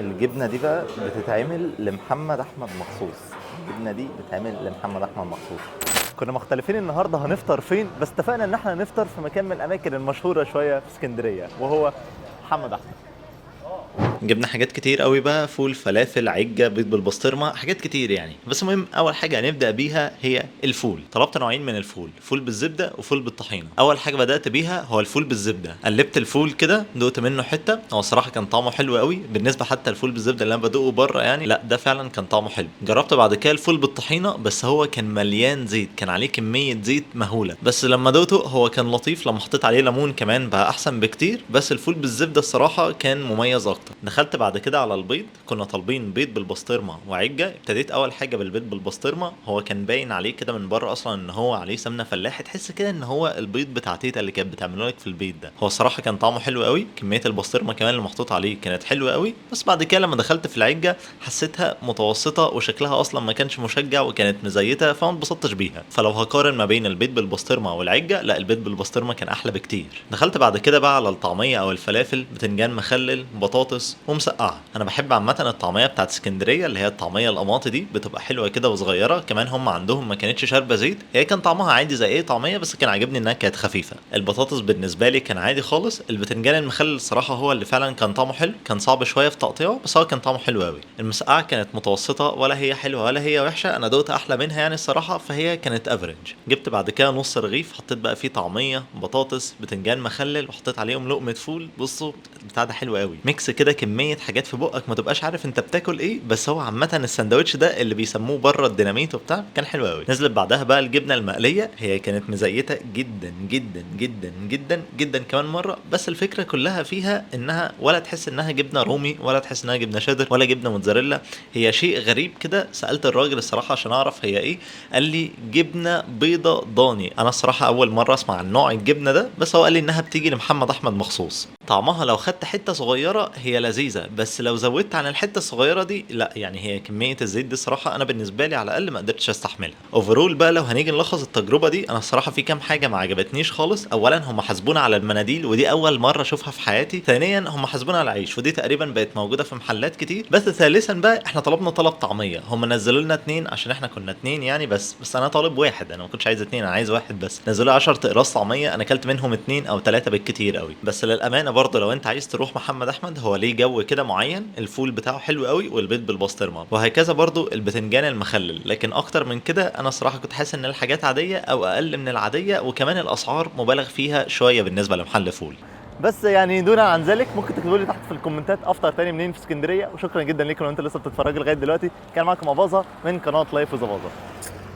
الجبنة دي بقى بتتعمل لمحمد احمد مخصوص. الجبنة دي بتتعمل لمحمد احمد مخصوص. كنا مختلفين النهارده هنفطر فين، بس اتفقنا ان احنا نفطر في مكان من الاماكن المشهورة شوية في اسكندريه، وهو محمد احمد. جبنا حاجات كتير قوي بقى، فول، فلافل، عجه، بيض بالبسطرمه، حاجات كتير يعني. بس المهم اول حاجة هنبدا بيها هي الفول. طلبت نوعين من الفول، فول بالزبده وفول بالطحينه. اول حاجة بدات بيها هو الفول بالزبده. قلبت الفول كده، دقت منه حته، هو الصراحة كان طعمه حلو قوي بالنسبة حتى الفول بالزبده اللي انا بدوقه بره يعني، لا ده فعلا كان طعمه حلو. جربت بعد كده الفول بالطحينه، بس هو كان مليان زيت، كان عليه كمية زيت مهوله، بس لما دقته هو كان لطيف، لما حطيت عليه ليمون كمان بقى احسن بكتير. بس الفول بالزبده الصراحة كان مميز اكتر. دخلت بعد كده على البيض، كنا طالبين بيض بالبسطرمه وعجه. ابتديت اول حاجة بالبيض بالبسطرمه، هو كان باين عليه كده من بره اصلا ان هو عليه سمنه فلاحي، تحس كده ان هو البيض بتاع تيتا اللي كانت بتعمله لك في البيت ده. هو الصراحة كان طعمه حلو قوي، كمية البسطرمه كمان اللي محطوط عليه كانت حلوة قوي. بس بعد كده لما دخلت في العجه حسيتها متوسطه، وشكلها اصلا ما كانش مشجع وكانت مزيته، فما اتبسطتش بيها. فلو هقارن ما بين البيض بالبسطرمه والعجه، لا البيض بالبسطرمه كان احلى بكتير. دخلت بعد كده بقى على الطعمية او الفلافل، بتنجان مخلل، بطاطس، ومسقعه. انا بحب عامة الطعمية بتاعت اسكندرية اللي هي الطعمية القماطي دي، بتبقى حلوة كده وصغيره، كمان هم عندهم ما كانتش شاربه زيت، هي كان طعمها عادي زي اي طعميه، بس كان عاجبني انها كانت خفيفة. البطاطس بالنسبة لي كان عادي خالص. البتنجان المخلل الصراحة هو اللي فعلا كان طعمه حلو، كان صعب شوية في تقطيعه بس هو كان طعمه حلو قوي. المسقعه كانت متوسطه، ولا هي حلوة ولا هي وحشه، انا دقت احلى منها يعني الصراحه، فهي كانت average. جبت بعد كده نص رغيف، حطيت بقى فيه طعميه، بطاطس، بتنجان مخلل، وحطيت عليهم لقمة فول. بصوا البتاع ده حلو قوي، mix كده كمية حاجات في بقك ما تبقاش عارف انت بتاكل ايه، بس هو عامة السندوتش ده اللي بيسموه بره الديناميت وبتاع كان حلو قوي. نزلت بعدها بقى الجبنة المقليه، هي كانت مزيته جدا جدا جدا جدا جدا كمان مرة، بس الفكرة كلها فيها انها ولا تحس انها جبنه رومي، ولا تحس انها جبنه شيدر، ولا جبنه موتزاريلا، هي شيء غريب كده. سالت الراجل الصراحة عشان اعرف هي ايه، قال لي جبنه بيضة ضاني. انا الصراحة اول مرة اسمع عن نوع الجبنة ده، بس هو قال لي انها بتيجي لمحمد احمد مخصوص. طعمها لو خدت حتة صغيرة هي لذيذة، بس لو زودت عن الحتة الصغيرة دي لا، يعني هي كمية الزيت دي الصراحة انا بالنسبة لي على الاقل ما قدرتش استحملها. overall بقى لو هنيجي نلخص التجربة دي، انا الصراحة في كام حاجة ما عجبتنيش خالص. اولا هم حاسبونا على المناديل، ودي اول مرة اشوفها في حياتي. ثانيا هم حاسبونا على العيش، ودي تقريبا بقت موجودة في محلات كتير. بس ثالثا بقى احنا طلبنا طلب طعميه، هم نزلوا لنا اتنين عشان احنا كنا اتنين يعني، بس انا طالب واحد، انا ما كنتش عايز اتنين، انا عايز واحد بس. نزلوا لي 10 اقراص طعميه، انا اكلت منهم اتنين او تلاتة بالكتير قوي. بس للامانة برضه لو انت عايز تروح محمد احمد، هو ليه جو كده معين، الفول بتاعه حلو قوي، والبيض بالبسطرمه، وهكذا برضه البتنجان المخلل. لكن اكتر من كده انا الصراحة كنت حاسس ان الحاجات عادية او اقل من العادية، وكمان الاسعار مبالغ فيها شوية بالنسبة لمحل فول. بس يعني دون عن ذلك ممكن تكتبوا لي تحت في الكومنتات افطر تاني منين في اسكندريه. وشكرا جدا لكم لو انتوا لسه بتتفرجوا لغاية دلوقتي. كان معاكم اباظة من قناة Life with اباظة.